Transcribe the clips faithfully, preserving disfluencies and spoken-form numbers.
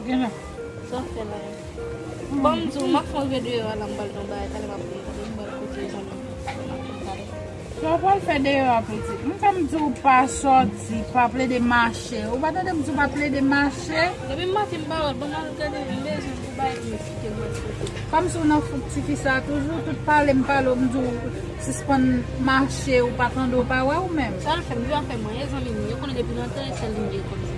Sa w fè la? Bon, m di w, m ap fè yon videyo a la, m pral nan bay, talè m ap vin, talè m pral kote zanmi m. M ap vin talè. Sa w pral fè deyò a, pitit? M fè m di w pa sòti, pa plede mache. Ou pa tande m di w pa plede mache? Depi maten m pa wè l, ban m al gade, m bezwen pou bay pou m esplike m wè l kote. Kòmsi w nan fouk tifi sa a toujou, tout pale m pale w, m di w sispann mache, ou pa tande, w pa wè ou menm. Sa l fè m, li pa fè m anyen, zanmi m, yo konnen depi lontan e sèl li m gen kòm zanmi.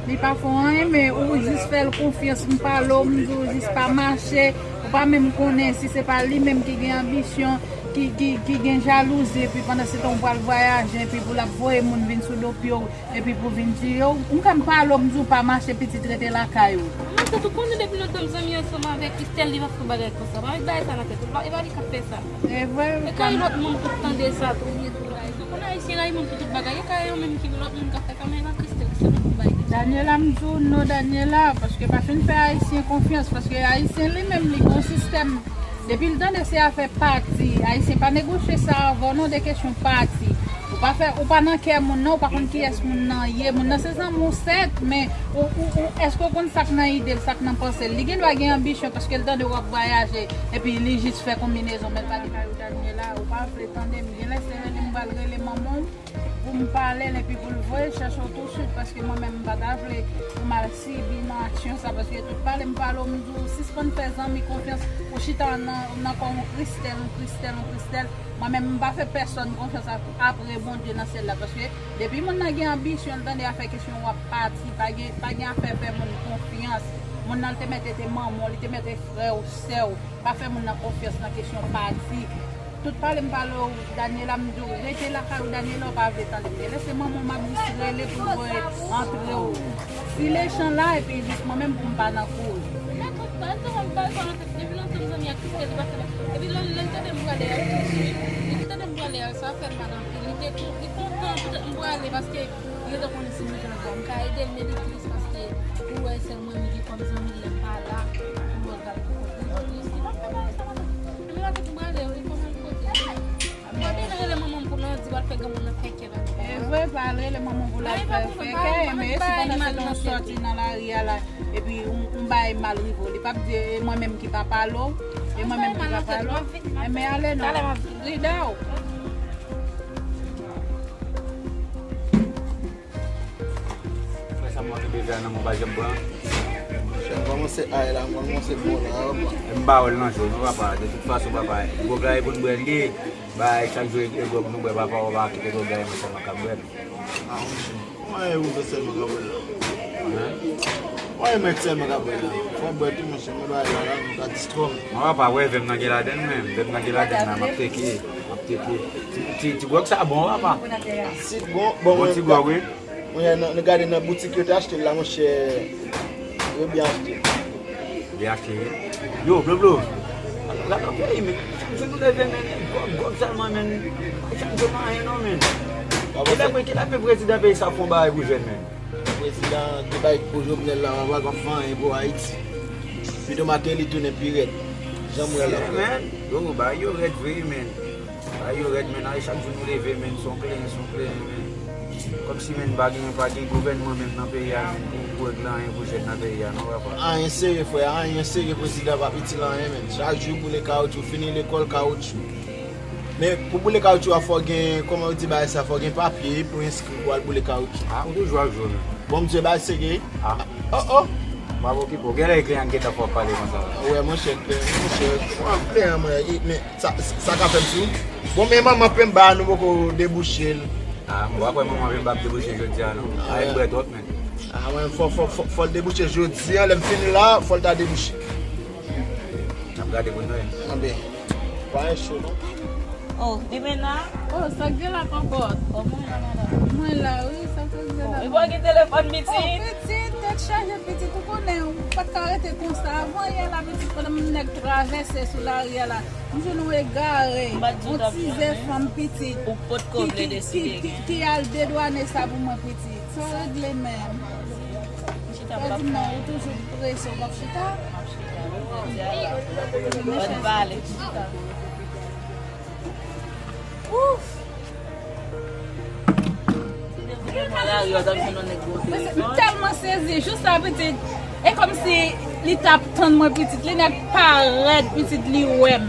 Li pa fè w anyen, men ou jis fè l konfyans, m pale w, m di w jis pa mache, ou pa menm konnen si se pa li menm ki gen anbisyon, ki, ki, ki gen jalouzi, epi pandan se tan w pral vwayaje, epi pou l ap voye moun vin sou do pye w, epi pou vin tiye w. M fè m pale w, m di w pa mache, pitit, rete lakay ou. Mwen tèt ou konnen depi lontan m zanmi ansanm avèk Christelle, li pa fè bagay konsa. Pa met bagay sa nan tèt ou. E pa li k ap fè sa. E vre. E kay lòt moun pou tande sa tou, oubyen tou bagay. Ou konnen Ayisyen rayi moun pou tout bagay. E kay yo menm ki lòt moun k ap fè sa, men e pa Christelle, Christelle pa fè bagay konsa. Daniela, m di w non, Daniela, paske pa fin fè Ayisyen konfyans, paske Ayisyen li menm, li gon sistèm. Depi l tande se afè pati, Ayisyen pa negosye sa avè w non, de kesyon pati. Ou pa fè, ou pa nan kè moun nan, ou pa konn kiyès moun nan ye. Moun nan se zanmi w sèt, men ou, ou, ou, èske w konn sa k nan ide l, sa k nan panse l? Li gen dwa gen anbisyon paske l tande w ap vwayaje, epi li jis fè konbinezon, men l pa di kay ou Daniela, ou pa vle tande m, genlè se rele m pral rele manman w. Pou m pale l epi pou l voye chèche w tousuit, paske mwen menm m pa ta vle pou m al sibi nan aksyon sa, paske tout pale m pale w, m di w sispann fè zanmi konfyans, ou chita nan, nan kò yon Christelle, yon Christelle, yon Christelle. Mwen menm m pa fè pèsòn konfyans ap-, apre Bondye nan syèl la, paske depi moun nan gen anbisyon, l tande afè kesyon w ap pati, pa gen, pa gen afè fè moun konfyans. Moun nan l te mèt te manman w, li te mèt te frè w, sè w. Pa fè moun nan konfyans nan kesyon pati. Tout pale m pale w, Daniela, m di w rete lakay ou, Daniela, ou pa vle tande m. Genlè se manman w m ap jis rele pou l voye antre w. Si lechan la, epi jis mwen menm pou m pa nan kouri. Dakò, pa, pa, pa, pa, depi lontan m zanmi ak Christelle, li pa fè bagay. Epi lè, lè l tande m prale a toujou, li tande m prale a, sa fè l mal anpil. Li te, li kontan poutèt m prale, paske li te konnen si m rive nan kay, m ka ede l, men li tris paske li wè sèl mwen li gen kòm zanmi lè m pa la, pou wè l pral konprann li tris. Li pa fè bagay sa, madanm. Li pa fè m prale, li konn al kote. Mwen te rele manman m pou l di w al fè granmoun nan fè kè bagay. E vre, pa al rele manman m pou l al fè, fè kè, men e si pandan se tan w sòti nan lari a la, epi yon, yon bagay mal rive w, li p ap di e mwen menm ki pa pale w, e mwen menm ki pa pale w. Enben ale non. Rida w. Frè sa mwen kenbe vè a nan men w pa janm pran. Monchè, m kòmanse ay la, m kòmanse bon la, papa. M pa wè l nan je w non, papa. De tout fason, papa, gwòg la e pou n bwè l ye. Bay chak jou e gwòg nou bwè, papa, w pa kite gwòg la e mwen sèlman k ap bwè l. Ah, monchè. Mwen e ou sèlman k ap bwè l la. Hein? Mwen e mèt sèlman k ap bwè l la. Fò m bwè tou, monchè, mwen bagay la la, nou ka distwè m. Mwen papa, wè vè m nan gen ladann menm. Vè m nan gen ladann la, m ap teke. M ap teke. Ti, ti, ti gwòg sa bon, papa. Si bon, bon, bon ti gwòg, wi. Mwen, nan, nou gade nan boutik yo te achte l la, monchè. Yo byen achte. Byen achte, wi. Yo, Blo Blo. Gade yon peyi, men. Chak jou nou leve, men. Gwòg, gwòg sèlman, men. Chak jou nan anyen, non, men. Kilè, kilè prezidan peyi sa fè yon bagay pou jèn, men? Prezidan te bay pou Jovenel la, papa, pa fè anyen pou Ayiti. Pito Martelly tounen pi rèd. Jan m wè l la. Men, yo, bagay yo rèd vre, men. Bagay yo rèd, men, ay, chak jou nou leve, men, se yon plenyen, se yon plenyen, men. Kòmsi, men, pa gen, pa gen gouvènman menm nan peyi a, men, pou, pou regle anyen pou jèn nan peyi a, non, papa. Anyen serye, frè, anyen serye, prezidan p ap itil anyen, men. Chak jou boule kawoutchou, fini lekòl, kawoutchou. Men, pou boule kawoutchou a, fò gen, kòman yo di bagay sa, fò gen papye pou enskri pou al boule kawoutchou. Ah, ou toujou ap jwe, men. Bon, m di bagay serye. Ah. Oh, oh. M ap okipe w. Genlè e kliyan gentan fè w pale konsa. Wè, monchè, monchè, mwen plen an mwen, men sa, sa ka fè m sou. Bon, men manman Pemba a, nou poko debouche l. Ah, m pa kwè manman Pemba ap debouche jodi a, non. Ah, e bwè twòp, men. Ah, mwen, fò, fò, fò, fò l debouche jodi a, lè m fini la, fò l ta debouche. N ap gade pou n wè. Anben, pa gen cho, non. Oh, Dimena. Oh, sa k gen la, kòkòt? Oh, mwen la, madanm. Mwen la, wi, sa k gen la. Oh, e bò gen telefòn, pitit? Oh, pitit, tèt chaje, pitit, ou konnen, ou pa t ka rete konsa. Avan yè la, pitit, pandan m nèg travèse sou lari a la, m jwenn yon egare, yon ti zèfanm pitit, ki, ki, ki, ki, ki al dedwane sa pou mwen, pitit. Sa regle menm. Ou di non, ou toujou prese, ou p ap chita? Ou di mechan, chita. Ouf! M tèlman sezi, jou sa pitit. E kòmsi li t ap tann mwen pitit, li nèk parèt pitit, li wè m.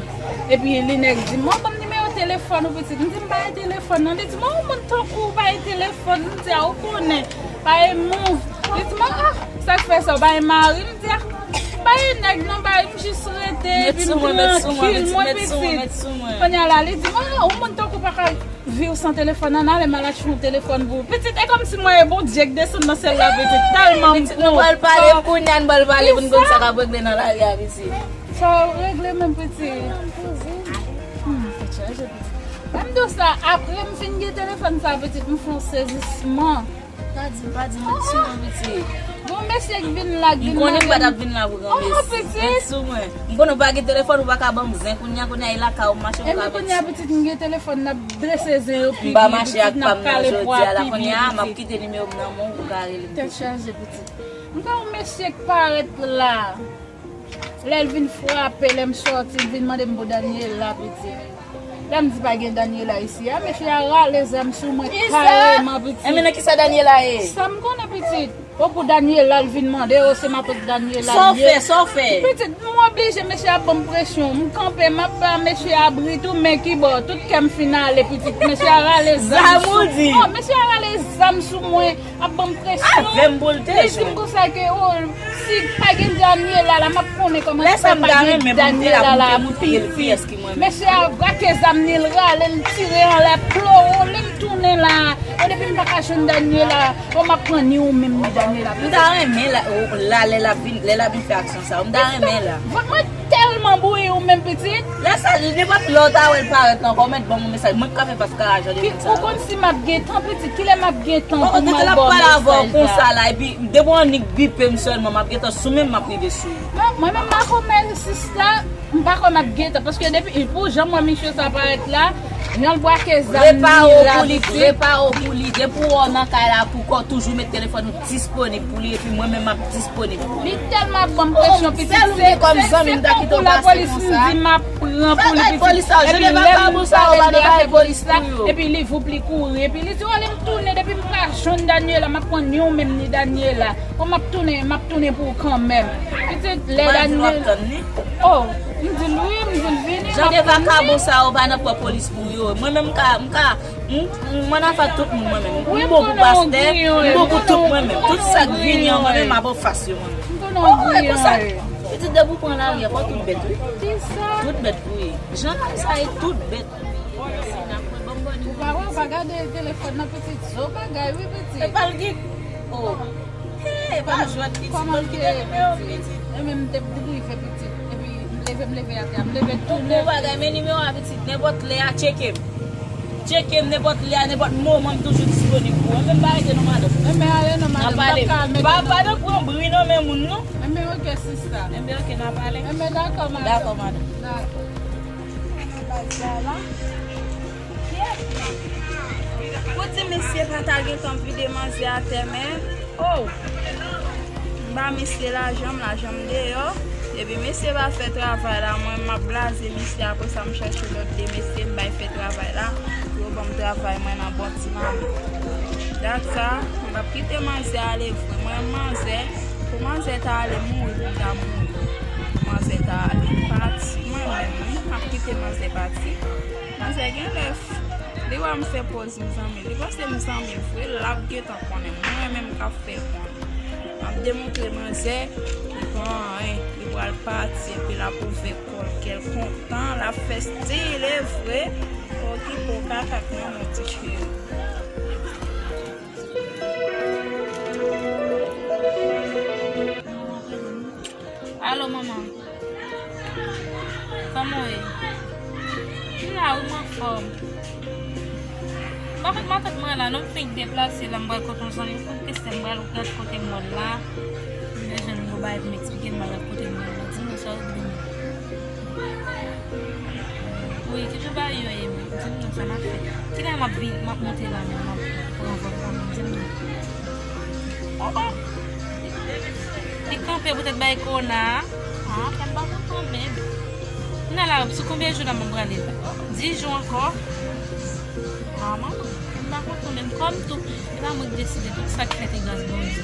Epi li nèk di m, "Mwen ban m nimewo telefòn ou pitit." M di, "M pa gen telefòn nan." Li di, "Mwen, yon moun tankou ou pa gen telefòn." M di, "A, ou konnen, pa gen move." Li di, "Mwen, ah, sa k fè sa, ou pa gen mari?" M di, "Ah, m pa gen nèg non, ba, m jis rete, epi m trankil, mwen pitit." Kounye a la, li di, "Mwen, yon moun tankou ou pa ka viv san telefòn, an ale m al achte yon telefòn pou ou." Pitit, e kòmsi mwen e Bondye k desann nan syèl la, pitit, tèlman m kontan. Pitit, nou pral pale, kounye a n pral pale pou n konn sa k ap regle nan lari a, pitit. Sa w regle menm, pitit? Hmm, tèt chaje, pitit. Menm di w sa, apre m fin gen telefòn sa, pitit, m fè yon sezisman. Pa di, pa di, mèt sou mwen, pitit. Gon mesye k vin la, k vin mande m. M konnen m pa t ap vin la pou gran mesye. Mèt sou mwen. M konnen w pa gen telefòn, ou pa ka ban m zen. Kounye a, kounye a, e lakay ou m mache, ou ka mèt sou mwen. Epi kounye a, pitit, m gen telefòn, n ap drese zen yo pi byen, pitit, n ap kale pwa pi byen, pitit. M ba mache ak pa m nan jodi a la, kounye a, m ap kite nimewo m nan men w pou w ka rele m, pitit. Tèt chaje, pitit. M gen yon mesye k parèt la. Lè l vin frape, lè m sòti, l vin mande m pou Daniela, pitit. Lè m di pa gen Daniela isi a, mesye a rale zam sou mwen kareman, pitit. Enben, nan kisa Daniela ye? Sa m konnen, pitit. O, pou Daniela, l vin mande, o, se matant Daniela l ye. Sa w fè, sa w fè? Pitit, m oblije, mesye a ban m presyon. M kanpe, m ap ba mesye a bri tou, men kibò, tout kè m fin ale, pitit. Mesye a rale zam sou mwen. O, mesye a rale zam sou mwen. Ap ban m presyon. Avè m pou l te jwenn. Li di m konsa ke, o, si pa gen Daniela la, m ap konnen kòman se pa gen Daniela la. Mesye a brake zam ni, l rale, l tire anlè, ploro, lè m tounen la. O, depi m pa ka jwenn Daniela, o, m ap pran ni ou menm ni Daniela. M ta renmen la, o, la, lè l ap vin, lè l ap vin fè aksyon sa yo. M ta renmen la. Vant mwen tèlman bouyi ou menm, pitit. Lè sa, nenpòt lè w ta wè l parèt la ankò, w mèt ban m yon mesaj. Mwen k ka fè fas karajan de moun sa yo. Ou konn si m ap gen tan, pitit, kilè m ap gen tan pou m al ba w mesaj la? Ou konn, lè l ap pale avè w konsa la, epi depi w annik bipe m sèlman, m ap gentan sou men m, m ap rive sou ou. Non, mwen menm m pa kwè, men sista, m pa kwè m ap gen tan, paske depi, pou jan m wè misye sa parèt la, jan l brake zam li la, pitit. Repare w pou li, repare w pou li, depi w nan kay la, pou kò, toujou met telefòn ou disponib pou li, epi mwen menm m ap disponib pou li. Li tèlman ap ban m presyon, pitit, se, se, se tankou lapolis m di m ap pran pou li, pitit. Epi lè m pale de afè polis la, epi li voup li kouri, epi li di, o, lè m tounen, depi m pa jwenn Daniela, m ap pran ni ou menm ni Daniela. O, m ap tounen, m ap tounen pou ou kanmenm. Pitit, lè Daniela, o, m di l wi, m di l vini, m ap tounen. Jan de vakabon sa yo pa nan pran polis pou yo. Mwen menm m ka, m ka, M, m, mwen nan fè tout moun mwen menm. M bon pou pastè, m bon pou tout mwen menm. Tout sa k vini an mwen menm, m ap anfas yo mwen menm. O, e konsa. Pitit, depi w pran lari a, fò tout bèt, wi. Tout bèt, wi. Jan nonm sa ye, tout bèt. Ou pa wè, ou pa gade telefòn nan, pitit, zo bagay, wi, pitit. E pa l gen, o. Hey, pa jwèt, pitit, ban m kite nimewo m, pitit. E menm m te rive, pitit. Epi m leve, m leve atè a, m leve tounen. Bon bagay, men nimewo a, pitit. Nenpòt lè a, tcheke m. Tcheke m nenpòt lè a, nenpòt moman, m toujou disponib pou ou. Enben, m pa rete non, madanm. Enben, ale non, madanm. N a pale. Pa, pa nan pran bri nan men moun, non. Enben, oke, sista. Enben, oke, n a pale. Enben, dakò, madanm. Dakò, madanm. Dakò. Pou di misye pa ta gentan vide manzè atè, men, oh! M ba mesye lajan m, lajan m deyò. Epi mesye pa fè travay la, mwen m ap blaze misye, apre sa m chèche lòt de mesye, m bay fè travay la. Pou yo ban m travay mwen nan bon ti manmi. Dat sa, m p ap kite manzè ale vre. Mwen manzè, pou manzè ta ale mouri, pou m ta mouri. Pou manzè ta ale pati, mwen menm, wi, m ap kite manzè pati. Manzè gen lè f-, li wè m fè pòz m zanmi. Li panse m zanmi vre, l ap gentan konnen. Mwen menm k ap fè konnen. M ap demontre manzè, li pa anyen, li pral pati, epi l ap ouvè kò l, kè l kontan, l ap fè style vre. Okipe w kaka k nan men w, ti cheri. Alo, manman. Kòman w ye? M la wi, m anfòm. M pa konn matant mwen la non, m fenk deplase la, m pral kote yon zanmi m, konn kestè m pral gad kote m wè l la. M bezwen yon bagay pou m eksplike l, m pral gad kote m wè l la. Di m sa w vle. Wi, ki jan bagay yo ye menm? Di m non, sa m ap fè. Kilè m ap vin, m ap monte la menm, m ap pran vòl la menm? Di m non. Oh, oh! Li kanpe poutèt bay kowona a. Ah, kè m pa kontan menm. Kounye a la, sou konbyen jou la mwen prale? Dis jou ankò? Ah, manman, m pa kontan menm. Kòm tou, e pa mwen k deside tout sa k fèt e gras Bondye.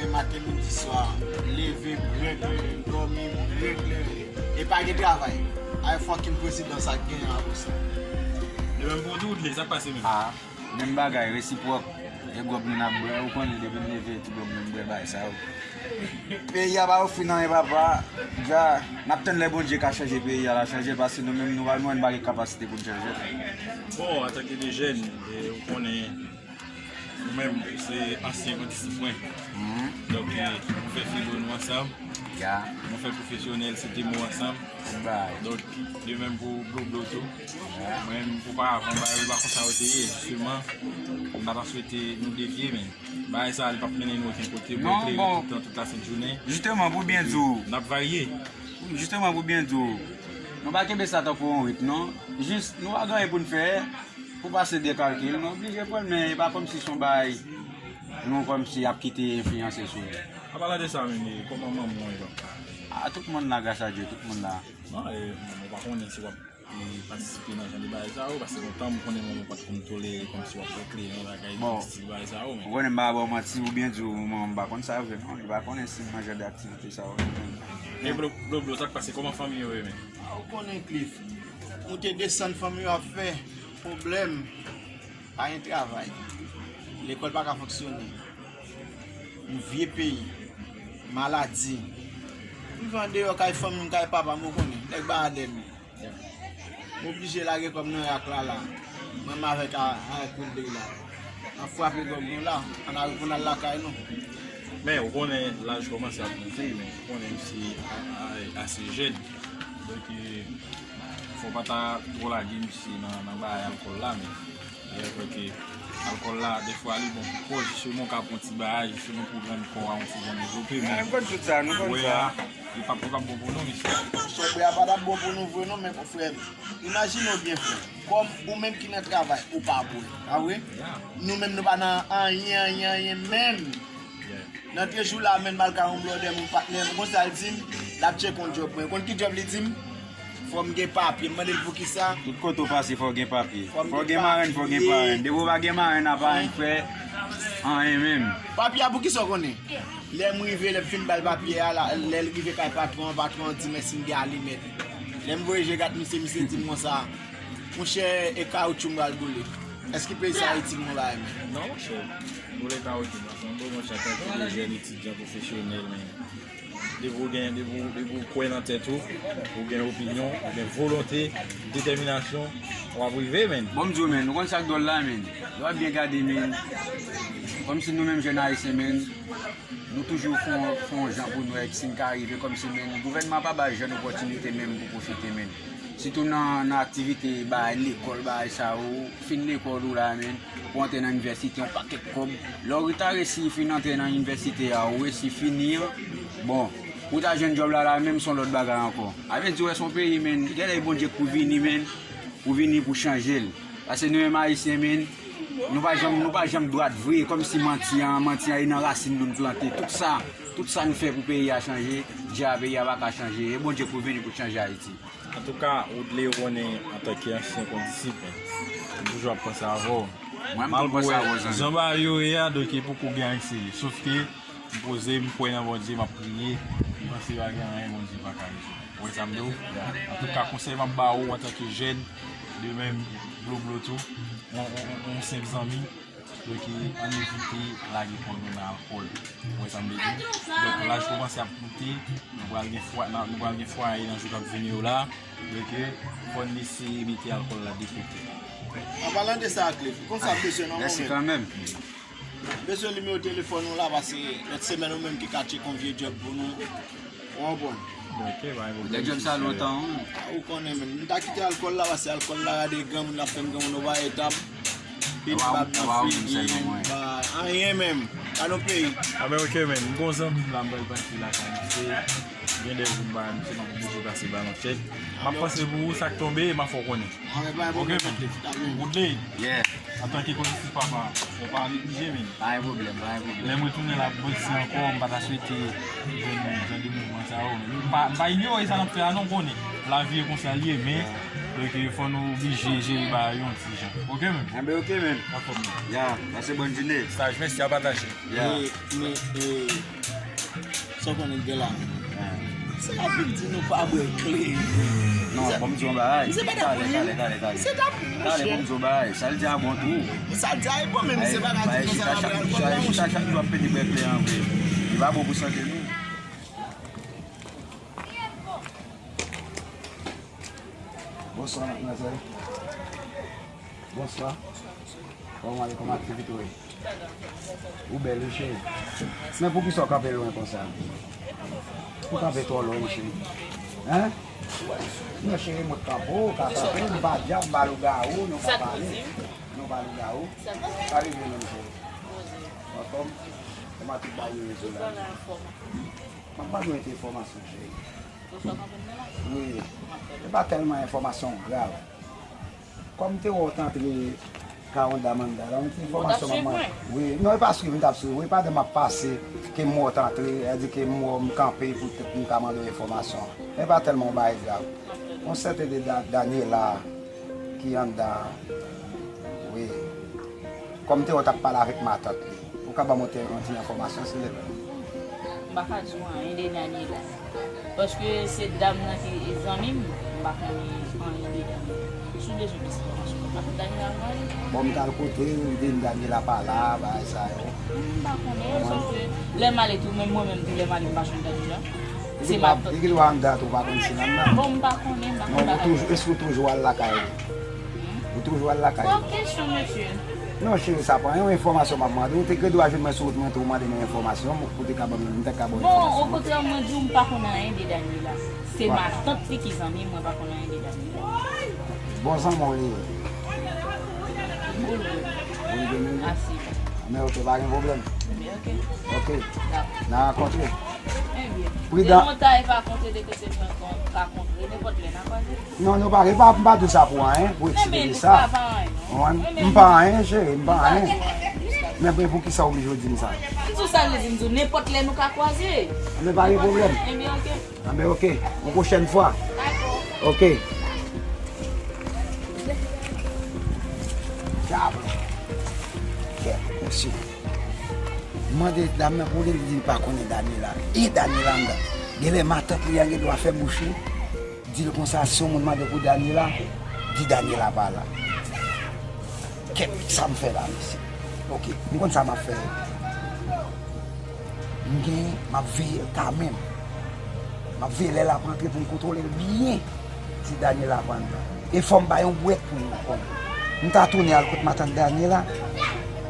leve maten, midi, swa. Leve, bwè kleren, dòmi, bwè kleren. E pa gen travay. Ay fucking prezidan sa k genyen apre sa. Li menm pou di w dle, sa k pase menm? Ah, menm bagay, resipwòk. E gwòg nou n ap bwè, ou konnen depi m leve, ti gwòg nou m bwè bay sa yo. Peyi a pa ofri n anyen, papa. Dja, n ap tann lè Bondye ka chanje peyi a, l a chanje, paske nou menm, nou pa, nou menm pa gen kapasite pou n chanje. Bon, antanke de jèn, e, ou konnen, ou menm, ou se ansyen kondisip mwen. Donk, e, nou fè filo nou ansanm. Ya. Nou fè pwofesyonèl, se de mo ansanm. Bay. Donk, de menm pou Bloblo tou. Ya. Mwen menm, oparavan, bagay yo pa konsa yo te ye. Jisteman, m pa ta swete nou devye, men bagay sa a, li p ap mennen nou okenn kote. Pou eklere tout tan, tout la sent jounen. Jisteman, pou byen di w. N ap varye. Jisteman, pou byen di w. Nou pa kenbe sa tankou yon rit, non. Jis, nou pa gen anyen pou n fè. Pou pase de kalkil, nou oblije pran l, men e pa kòmsi se yon bagay nou kòmsi ap kite enfliyanse sou nou. An palan de sa menm, e, kòman manman w ye, papa? Ah, tout moun la, gras a Dye, tout moun la. Non, e, manman w pa konnen si w ap, e, patisipe nan jan de bagay sa yo, paske lontan m konnen manman w pa t konn tolere kòmsi w ap bwè kleren, bagay, bon, stil bagay sa yo, men. Ou konnen m pa ba w manti, ou byen di w, manman m pa konn sa vre, non, li pa konnen si m nan jan de aktivite sa yo. E Blo-, Bloblo, sa k pase, kòman fanmi yo ye, men? Ah, ou konnen, Cliff, moute desann fanmi yo ap fè. Pwoblèm, pa gen travay. Lekòl pa ka fonksyone. Yon vye peyi. Maladi. M viv andeyò kay fanmi m, kay papa m, ou konnen. Nèg ba adè m. M oblije lage kò m nan rak la, la. Mwen menm avèk a, avèk Wildery la. N ap frape gwòg nou la. Ann al, ann al lakay nou. Men, ou konnen laj kòmanse ap monte, men ou konnen misye a, a, ase jèn. Donk, e, fò w pa ta twò lage misye nan, nan bagay alkòl la, men, e, paske alkòl la, defwa, li bon pou kò, jisteman, w ka pran ti bagay, jisteman, pou rann kò a yon ti jan devlope, men, nou konn tout sa, nou konn sa. Li p ap, li p ap bon pou nou, mesye. Sa w bwè a pa t ap bon pou nou vre, non, men, frè m, imajine w byen, frè. Kòm ou menm ki nan travay, ou pa bwè. Pa vre? Ya. Nou menm, nou pa nan anyen, anyen, anyen, menm. Ya. Nan de jou la, menm, m al kay yon blòdè m, yon patnè m, konsa l di m, l ap tcheke yon djòb mwen. Konn ki djòb li di m? Fò m gen papye. M mande l poukisa. Tout kote w pase, fò w gen papye. Fò w gen marenn, fò w gen parenn. Depi w pa gen marenn, apa anyen k fè, anyen menm. Papye a, poukisa w konnen? Lè m rive, lè m fin ba l papye a, la, lè l rive kay patwon an, patwon an di m èske m gen alimèt. Lè m voye je gad misye, misye di m konsa, monchè, e kawoutchou m pral boule. Èske peyi sa itil mwen bagay, men? Non, monchè. Boule kawoutchou, paske m bon, monchè, antanke de jèn etidyan pwofesyonèl, men. Depi w gen, depi w, depi w kwè nan tèt ou, ou gen opinyon, ou gen volonte, detèminasyon, w ap rive, men. Bon, m di w, men, ou konn sa k dwòl la, men. Lè w ap byen gade, men. Kòmsi nou menm jèn ayisyen, menn, nou toujou fè yon, fè yon jan pou nou wè si n ka rive, kòmsi, menn, gouvènman pa bay jèn opòtinite menm pou pwofite, menn. Sitou nan, nan aktivite, bagay lekòl, bagay sa yo, ou fin lekòl ou la, menn, ou antre nan inivèsite, yon pakèt kòb. Lè w ta resi fin antre nan inivèsite a, ou resi fini an, bon, ou ta jwenn djòb la, la menm se yon lòt bagay ankò. A vle di, w wè se yon peyi, menn, genlè e Bondye k pou vini, menn, pou vini pou chanje l. Paske nou menm ayisyen, menn, nou pa janm, nou pa janm dwat vre, kòmsi manti an, manti an e nan rasin nou n plante. Tout sa, tout sa n fè pou peyi a chanje, dja peyi a pa ka chanje. E Bondye k pou vini pou chanje Ayiti. Antouka, Woodley, ou konnen, antanke ansyen kondisip, m toujou ap panse avè w. Mwen, m tou panse avè w, zanmi. Malgre jan bagay yo ye a, donk, e poko gen anyen serye. Sof ke m poze, m kwè nan Bondye, m ap priye, m panse pa gen anyen Bondye pa ka rezoud. Ou wè sa m di w? Antouka, konsèy m ap ba ou antanke jèn, de menm Bloblo tou, yon, yon, yon, yon senp zanmi, donk, ann evite lage kò nou nan alkòl. Ou wè sa m vle di? Donk, laj kòmanse ap moute, nou pral gen fwa-, nou pral gen fwaye nan jou k ap vini yo la. Donk, fò n eseye mete alkòl la de kote. An palan de sa, Cliff, ou konn sa m bezwen nan moman. Mèsi kanmenm. M bezwen nimewo telefòn ou la, paske lòt semèn ou menm ki ka tcheke yon vye djòb pou nou. Ou konprann? Ok, pa gen pwoblèm. Ou te djòb sa lontan, wi. A, ou konnen, menn. M ta kite alkòl la, paske alkòl la, gade granmoun l ap fè m, granmoun yo pa etap. Pil bab nan figi m, pa anyen menm. Gade yon peyi. A ben, ok, menn. M gon zanmi m la, m pral pase lakay misye. Gen de jou m pa wè misye, m ap bouje pase balon tchèk. M ap panse pou ou, sa k tonbe, m ap fè w konnen. Ok, menn. Woodley, antanke kondisip papa, fò pa neglije, menn. Pa gen pwoblèm, pa gen pwoblèm. Lè m retounen Labòdsi ankò, m pa ta swete jwenn jan de mouvman sa yo. M pa, m pa inyore sa n ap fè a non, konnen. Lavi e konsa l ye, men, donk, fò nou oblije jere bagay yo yon ti jan. Ok, menn? Enben, ok, menn. Anfòm, menn. Ya, pase bòn jounen. Saj, mèsi, a pataje. Ya. E, men, e, Sa w konnen k gen la menm? Se la pou m di nou pa bwè kle. Non, bon, m di yon bagay. Misye pa t ap ri. Talè, talè, talè. Misye t ap ri, monchè. Talè, bon, m di yon bagay. Sa l di a bon tou. Sa l di a e bon, men misye pa ka di konsa l ap bwè alkòl la, monchè. Chita chak jou ap pede bwè kle an vre. Li pa bon pou sante nou. Bonswa, madmwazèl. Bonswa. Kòman w ye? Kòman aktivite w ye? Ou bèl, wi, cheri. Men poukisa w kanpe lwen konsa? Ou kanpe twò lwen, wi, cheri. Hen? Non, cheri, mwen kanpe, w ka kanpe, m pa dyab, m pa lougawou, nou ka pale. Nou pa lougawou. Sa rive menm, cheri. Anfòm? Kòman tout bagay yo ye la? M ap mande w yon ti enfòmasyon, cheri. Wi. E pa tèlman enfòmasyon grav. Kòm m te wè w t antre ka yon dam anndan la, yon ti enfòmasyon m ap mande. Wi, non, e pa swiv m t ap swiv ou, e pandan m ap pase, ke m wè w t antre, sa di ke m wè w, m kanpe poutèt m ka mande w enfòmasyon. E pa tèlman yon bagay grav. Yon sèten de Da-, Daniela ki anndan an. Wi. Kòm m te wè w t ap pale avèk matant li. Ou ka ban mwen yon ti enfòmasyon, silvouplè? M pa ka di w anyen de Daniela. Paske se dam nan ki zanmi m, m pa konnen anyen de Daniela. Si w bezwen plis enfòmasyon, w pa konn Daniela anyen. Bon, m t al kote l, li di m Daniela pa la, bagay sa yo. M pa konnen, sòf ke lè m ale tou, menm mwen menm tou, lè m ale, m pa jwenn Daniela. Se matant. Li gen dwa anndan tou, ou pa konn si l anndan. Bon, m pa konnen, m pa konn bagay. Non, ou toujou, èske ou toujou al lakay li? Ou toujou al lakay li? Bon, kesyon, mesye. Non, cheri, sa pa yon enfòmasyon m ap mande. Ou te gen dwa jwenn mwen sou wout mwen tou, ou mande m yon enfòmasyon, ou te ka ban m, m te ka ba w enfòmasyon. Bon, okontrè, mwen di w, m pa konn anyen de Daniela. Se matant li ki zanmi m, mwen pa konn anyen de Daniela. Bon zanmi w li ye. Boul, boul. Boul de mil. Asi. Men ok, pa gen pwoblèm. Men ok. Ok. Dakò. N a rankontre. Ebyen. Pridan. De montay pa konte, de ke se mwen kon-, ka kontre, nenpòt lè n a kwaze. Non, nou pa, e pa, m pa di w sa pou anyen, pou eksplike sa. Ou konprann? M pa anyen, cheri, m pa anyen. Men pou, poukisa w oblije w di m sa? M di w sa, m di w, nenpòt lè nou ka kwaze. Men pa gen pwoblèm. Ebyen, ok. Anben, ok. Yon pwochèn fwa. Dakò. Ok. Dyab. Kèt, mesye. M mande dam nan pou li, li di li pa konnen Daniela. E Daniela anndan. Genlè matant li a gen dwa fè bouch li. Di l konsa, si yon moun mande pou Daniela, di Daniela pa la. Kèt, sa m fè la, mesye? Ok, m konn sa m ap fè. M gen, m ap veye l kanmenm. M ap veye lè l ap antre pou m kontwole l byen. Si Daniela pa anndan. E fò m bay yon bwèt pou l konnen. M ta tounen al kot matant Daniela.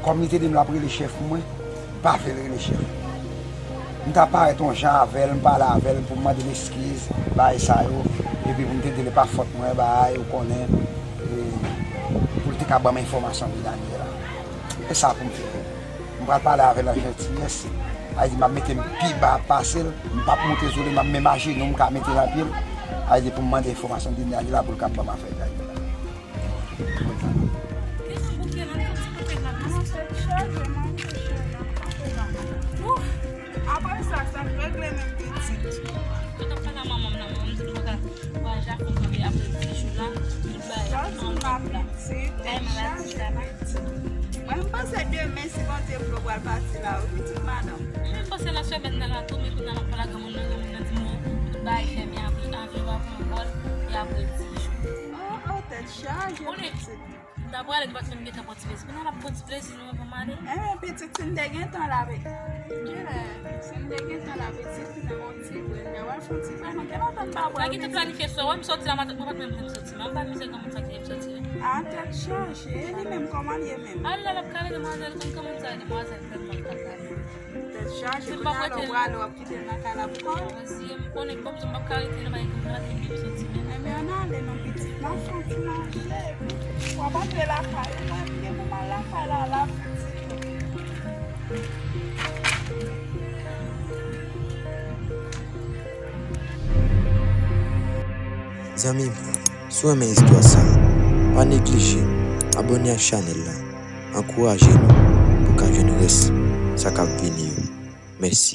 Kòm li te di m l ap rele chèf mwen, m pa vle l rele chèf. M ta parèt yon jan avè l, m pale avè l pou m mande l eskiz, bagay sa yo, epi pou m te di l e pa fòt mwen, bagay, ou konnen, e, pou l te ka ban m enfòmasyon de Daniela. E sa pou m fè. M pral pale avè l an jantiyès. Sa vle di m ap mete m pi ba pase l, m p ap monte sou li, m ap menm ajenou, m ka mete l nan pye l. Sa vle di pou m mande enfòmasyon de Daniela pou l ka ban m afè Daniela. Gentan bouke la, nan ti kote la, non, tèt chaje, mwen kouche la, m pa fè bagay. Ouh! Apre sa, sa k regle menm pitit? Mwen t ap pale a manman m nan, manman m di m pral, pral Japon kanpe apre dis jou la, tout bagay anlè la. Ay, maladi sa la. Mwen, m panse demen, si Bondye vle, w pral pati la, wi, pitit madanm. Mwen panse nan semèn nan la tou, men kounye a m ap pale ak granmoun nan, granmoun nan di m, non, tout bagay fèmen apre, avyon pa pran vòl, e apre dis jou. Oh, oh, tèt chaje, pitit. M ta prale, nou pa t menm gentan pran ti plezi. Kounye a n ap pran ti plezi, nou, anvan m ale. Enben, pitit, si n te gentan la, pitit. Kilè? Si n te gentan la, pitit, nou menm yon ti bwè. Mwen wè fon ti bwè, nou gen lontan n pa bwè. Sa ki te planifye sou, wè m soti la maten, mwen pa t menm vle m soti. Mwen pa mizè kòman sa ki te m soti. A, tèt chaje, e li menm kòman l ye menm? Al la, l ap kale demwazèl, konn kòman sa demwazèl fè m pa t kale. Tèt chaje, kounye a lè w prale, w ap kite l nan kay la pou kò w. Ann siye, m konnen kòm sa m p ap ka rete la, pa gen kote m soti menm. Enben, ann ale non, pitit, n ap fè yon ti manje, epi w ap antre lakay ou, mwen, m gen pou m al lakay la, la, pitit. Zanmi m, si w renmen istwa sa a, pa neglije abòne ak chanèl la, ankouraje nou pou w ka jwenn rès sa k ap vini yo. Mèsi.